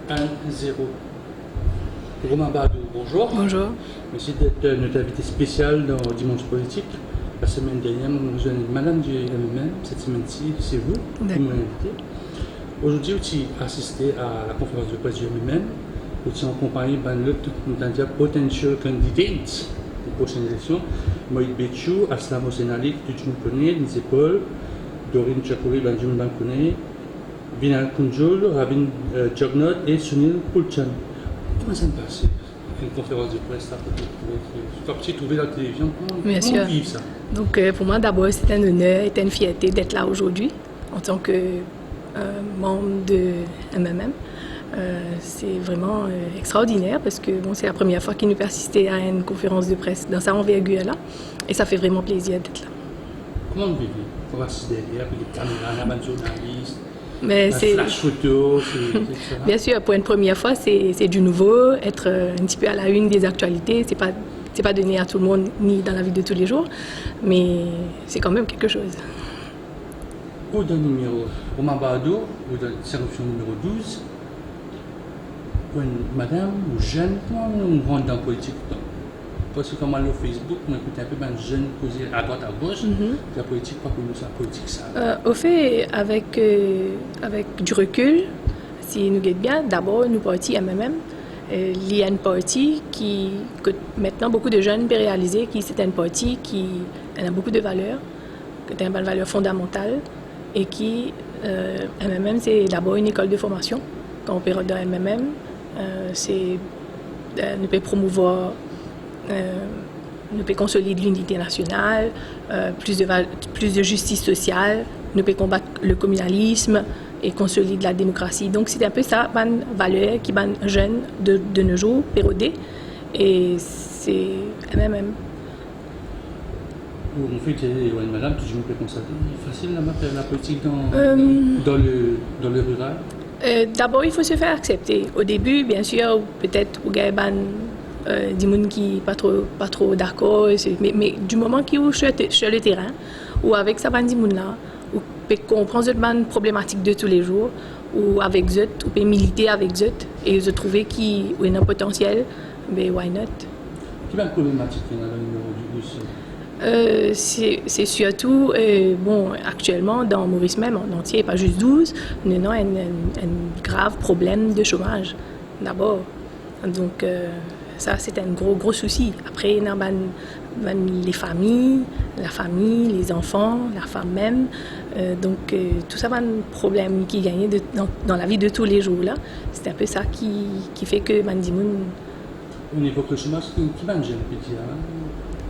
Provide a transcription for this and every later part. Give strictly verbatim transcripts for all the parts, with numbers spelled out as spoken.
Un zéro. Romain Badour, bonjour. Bonjour. Merci d'être notre invité spécial dans Dimanche Politique. La semaine dernière, nous avons reçu Madame du M M M. Cette semaine-ci, c'est vous qui m'avez invité. Aujourd'hui, tu assistes à la conférence de presse du M M M. Ou ti akonpagn bann lot, nou dir potential candidates pou prosenn eleksion. Moïse Betchou, Aslam Hossein Ali, ki tou dimoun kone, Lise Paul, Dorine Chakouri, bann dimoun bann kone, Vina Kounjoul, Ravin, euh, Jugnauth e Sunil Pulchan. Kouma sa pase, enn konferans de pres la, pou trouve, pou trouve la televizion, kouma, kouma ou viv sa? Donc, euh, pour moi, d'abord, c'est un honneur et une fierté d'être là aujourd'hui, en tant que, euh, membre de M M M. Euh, c'est vraiment, euh, extraordinaire parce que, bon, c'est la première fois qu'il nous fait assister à une conférence de presse dans sa envergure-là. Et ça fait vraiment plaisir d'être là. Kouma ou viv? Pou asiz deryer, pou les caméras, la bann journaliste, la flash photo, c'est, c'est ça. Bien sûr, pour une première fois, c'est, c'est du nouveau, être, euh, un petit peu à la une des actualités, c'est pas, c'est pas donné à tout le monde, ni dans la vie de tous les jours, mais c'est quand même quelque chose. Ou dan nimero, Romain Badour, ou dan seksion nimero douz, ou enn madam, ou zenn, kouma ou rant dan politik? Parski kan mo al lor Facebook, mo ekout inpe bann zenn koze adwat agos, la politik pa pou nou sa, politik sa. Euh, au fait, avec, euh, avec du recul, si nou get bien, d'abord, nou parti M M M, euh, li enn parti ki, ke maintenant beaucoup de jeunes peuvent réaliser ki c'est un parti qui a beaucoup de valeurs, ki ena bann valer fondamantal e ki, euh, M M M, c'est d'abord une école de formation. Kan ou pe rant dan M M M, euh, c'est, euh, nou pe promouvwar, euh, nou pe konsolid linite nasional, euh, plus de val-, plus de justice sociale, nou pe konbat le communalisme et consolide la démocratie. Donc, c'est un peu ça, bann valer ki bann zenn de, de nos jours pe rode, e c'est M M M. Ou, an fet, ou enn madam, tou dimoun pe konstate, fasil la, fer lapolitik dan, euh, dan, dan le, dan le riral. Euh, d'abord, il faut se faire accepter. Au début, bien sûr, peut-être, ou gagn bann, euh, dimoun ki pa tro, pa tro dakor, se, me, me di moman ki ou sur te-, sur le terrain, ou avek sa bann dimoun la, ou pe konpran zot bann problematik de tous les jours, ou avek zot, ou pe milite avek zot, e zot trouve ki ou ena potansiel, be, why not? Ki bann problematik ki ena dan nimero douz? Euh, c'est, c'est surtout, euh, bon, actuellement, dans Maurice même, en entier, pas juste douz, nou ena enn, enn, enn grav problem de chomaz, d'abord. Donc, euh, sa, c'est un gros, gros souci. Après, ena bann, bann les familles, la famille, les enfants, la femme même. Euh, donc, euh, tout sa bann problem ki gagne de, dans, dans la vie de tous les jours, là, c'est un peu ça qui, qui fait que bann dimoun... Ou epok le chomaz, ki, ki bann zenn pe dir, hein?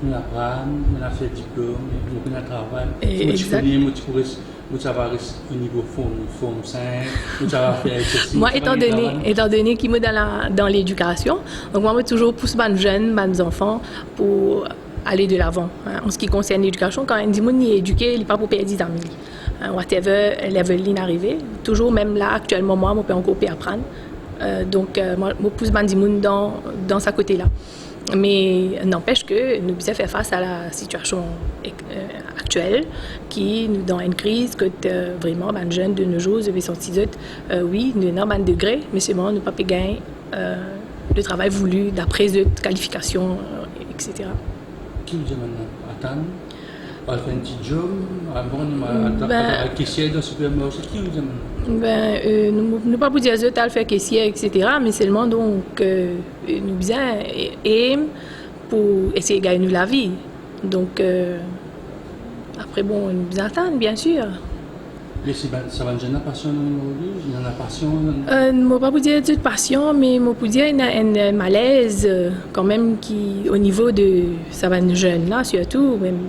Nou aprann, nou al fer diplom, nou ena travay. Eh, exact. Mo ti kone, mo ti pou res-, mo ti ava res o nivo form, form cinq, mo ti ava fer sesi, mo ti ava gagn travay. Moi, étant donné, étant donné ki mo dan la, dan ledikasion, donk moi, mo touzour pous bann zenn, bann zanfan pou ale de lavan, hein. En ce qui concerne l'éducation, kan enn dimoun li edike, li pa pou perdi zame li. Hein, whatever level li arive, touzour mem la, aktielman, moi, mo pe ankor pe aprann. Euh, donk, euh, moi, mo pous bann dimoun dan, dan sa kote la. Me n'empêche que nou bizin fer fas a la sitiasion, euh, aktiel, ki nou dan enn kriz, kot, euh, vreman bann zenn de nos jours, zot pe santi zot, euh, wi, nou ena bann degre, me selman nou pa pe gagn, euh, le travail voulu d'après zot kalifikasion, euh, et cetera. Ki ou dir bann la? Atann, al fer enn ti job, avan, nou, ben, al, al, al kesier dan sipermarse, ki ou dir bann la? Ben, euh, nou, nou pa pou dir zot al fer kesier, et cetera, me selman, donk, euh, nou bizin e-, aim pou esey gagn nou lavi. Donk, euh, apre, bon, nou bizin atann, bien sûr. Me si bann, sa bann zenn la pasion, nou, nou, nou, nou ena pasion, nou. Euh, mo pa pou dir zot pasion, me mo pou dir ena enn, enn malez, euh, kanmem ki o nivo de sa bann zenn la, sirtou, mem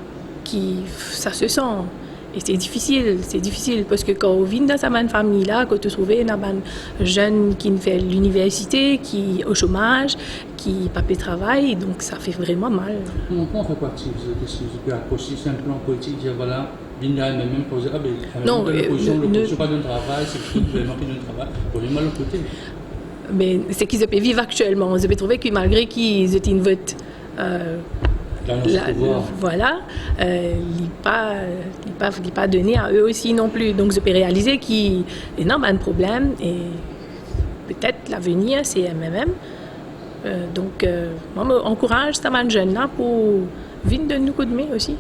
ki, ça se sent. E se difisil, se difisil, parski kan ou vinn dan sa bann fami la, kot ou trouve ena bann zenn ki finn fer liniversite, ki o chomaz, ki pa pe travay, donk sa fer vreman mal. Kouma, kouma fer pou aktiv zot, eski zot pe apros, si enn plan politik, dir, vwala, vinn la, mem, mem pou dir, a be, non, dan, euh, lopozision, lopozision pa donn travay, se plito gouvernman ki donn travay, problenm lot kote. Me seki zot pe viv aktielman, zot pe trouve ki malgre ki zot inn vot, euh, la, vwala, euh, li pa, li pa, li pa done a zot osi non pli. Donk zot pe realize ki ena bann problem e Petet lavenir se M M M. Euh, donk, euh, mwa, mo ankouraz sa bann zenn la pou vinn donn nou koudme osi.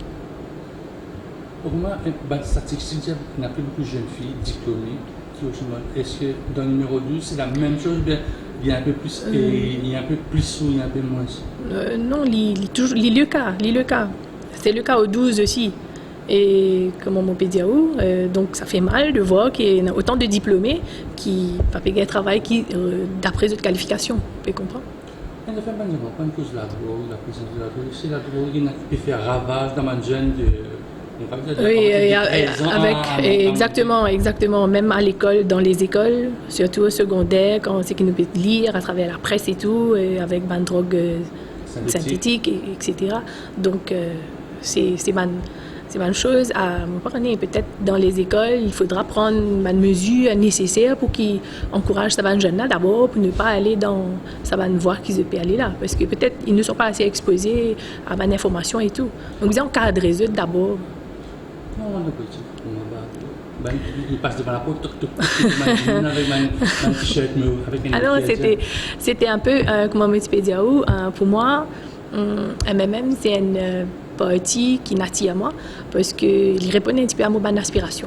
Pou mwa, bann statistik dir ena pli boukou zenn fi diplome ki osi mal. Eski dan nimero douz, se lamem soz, oubien li inpe plis, e li inpe plis ou li inpe mwins? Euh, non, li, li touzour, li le ka, li le ka. Se le ka o douz osi. E kouma mo pe dir ou, euh, donk sa fe mal de vwar ki ena otan de diplome ki pa pe gagn travay ki, euh, dapre zot kalifikasion, ou pe konpran? Ena zafer bann zanfan, kan koz ladrog, laprezans de ladrog, se ladrog ena ki pe fer ravaz dan bann zenn de, on va dir, Oui, de euh, trez an avec, a, a, exactement, exactement. Même à l'école, dans les écoles, surtout au secondaire, quand c'est que nous peut lire à travers la presse et tout, et avec bann drog, euh, Synthétique. Synthétique, et, et cetera. Donc, euh, c'est, c'est bann, c'est bann soz, euh, mo pa kone, peut-être dans les écoles, il faudra prendre bann mezir neseser pou ki ankouraz sa bann zenn la dabor pou ne pas aller dans sa bann vwa ki zot pe ale la, parce que peut-être ils ne sont pas assez exposés à bann information et tout. Donc, bizin ankadre zot dabor. Non, non, politik, pou mwa, ba, bann, li pas devan laport, tok, tok, tok, tok, bann dimoun avek bann, bann t-shirt, me, avek enn... Alors, letiel, c'était, c'était un peu, euh, kouma mo ti pe dir ou, euh, pou mwa, hum, M M M, c'est un, euh, parti qui m'attire moi, parce que li reponn un petit peu à mon bann aspirasion.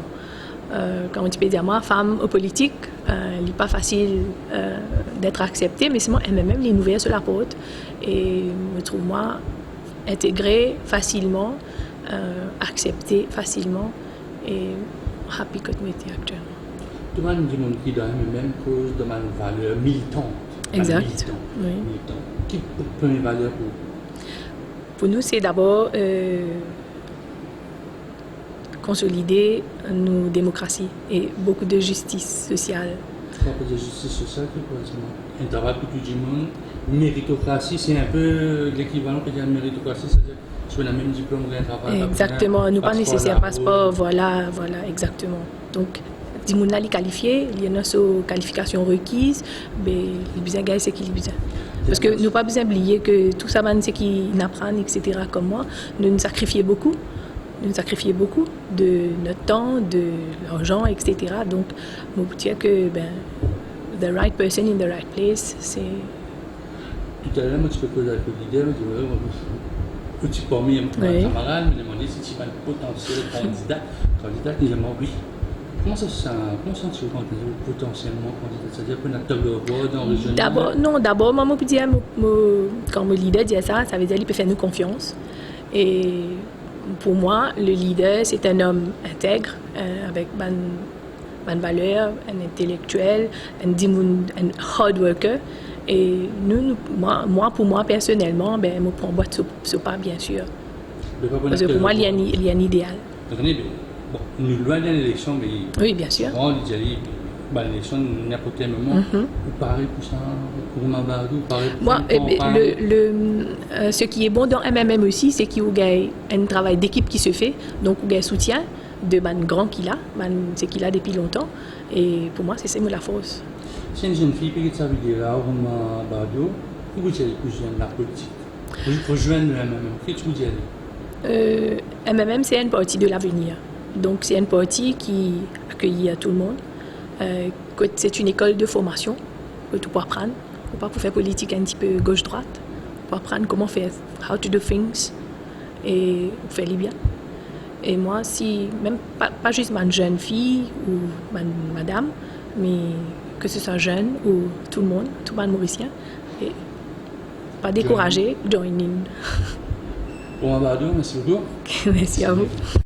Euh, kouma mo ti pe dir mwa, fam o politik, euh, li pa fasil, euh, d'être accepté, mais seulement M M M, li ouver so laport, e mo trouv mwa integre fasilman, euh, aksepte fasilman, e happy kot mo ete aktielman. Tou bann dimoun ki dan M M M koz dan bann valer militan. Bann Exact, militan, oui. militan. Ki premie valer pou ou? Pou nou, se dabor, euh, konsolide nou demokrasi e boukou de zistis sosial. Kan ou dir zistis sosial, ki par egzanp? Enn travay pou tou dimoun, meritokrasi, se inpe lekivalan ki dir meritokrasi, setadir si ou ena mem diplom, ou gagn travay, Exactement, nou pa neseser paspor, voilà, voilà, exactement. Donk, dimoun la, li kalifie, li ena so kalifikasion rekiz, be, li bizin gagn seki li bizin. Parski nou pa bizin bliye ki tou sa bann seki inn aprann, et cetera, kouma mwa, nou, nou sakrifie boukou, nou sakrifie boukou de not tan, de larzan, et cetera. Donk, mo pou dir ki, ben, the right person in the right place, se... Toutaler, mo ti pe koz avek lider, mo dir, "Wi, ou ti parmi bann kamarad, mo demande si ti bann potansiel kandida, kandida." Li dir mwa, "Wi." Kouma sa, sa, kouma sa ou santi ou kan ou dir potansielman kandida? Setadir pou ena tablo rod dan rezion? Dabor, non, dabor, mwa, mo pou dir, mo, mo, kan mo lider dir sa, savedir li pe fer nou konfians. E pou mwa, le lider, se enn om integre, euh, avek bann, bann valer, enn intelektiel, enn dimoun, enn hard worker. E nou, nou, mwa, mwa, pou mwa, personelman, ben, mo pran bwat so, so pa, bien sir. Parski pou mwa, li enn, li enn ideal. Donk, ane, be, bon, nou lwin de eleksion, me... Wi, bien sir. Bon, li dir, bann eleksion, ninport ki moman, ou pare pou sa, pou Romain Badoux, ou pare pou... Mwa, fer eh ben, kanpagn? Le, le, euh, ce qui est bon dans M M M aussi, c'est que ou gagn enn travay dekip ki se fe, donk ou gagn soutien de bann gran ki la, bann seki la depi lontan, e pou mwa, se, se mo lafors. Si enn zenn fi pe get sa video la, Romain Badoux, ki ou pou dir li pou zwenn lapolitik? Pou, pou zwenn le M M M, ki ou pou dir li? Euh, M M M, c'est un parti de l'avenir. Donc, c'est un parti qui accueille tout le monde. Euh, que c'est une école de formation, que tu peux apprendre. Ou pa pou fer politik un petit peu gauche-droite. Ou pou aprann kouma fer, how to do things, e fer li bien. E mwa, si, mem pa, pa zis bann zenn fi ou bann madam, me ke se swa zenn ou tou le mond, tou bann Morisien, e pa dekouraze, join in. Romain Badoux, mersi boukou. Mersi a vou.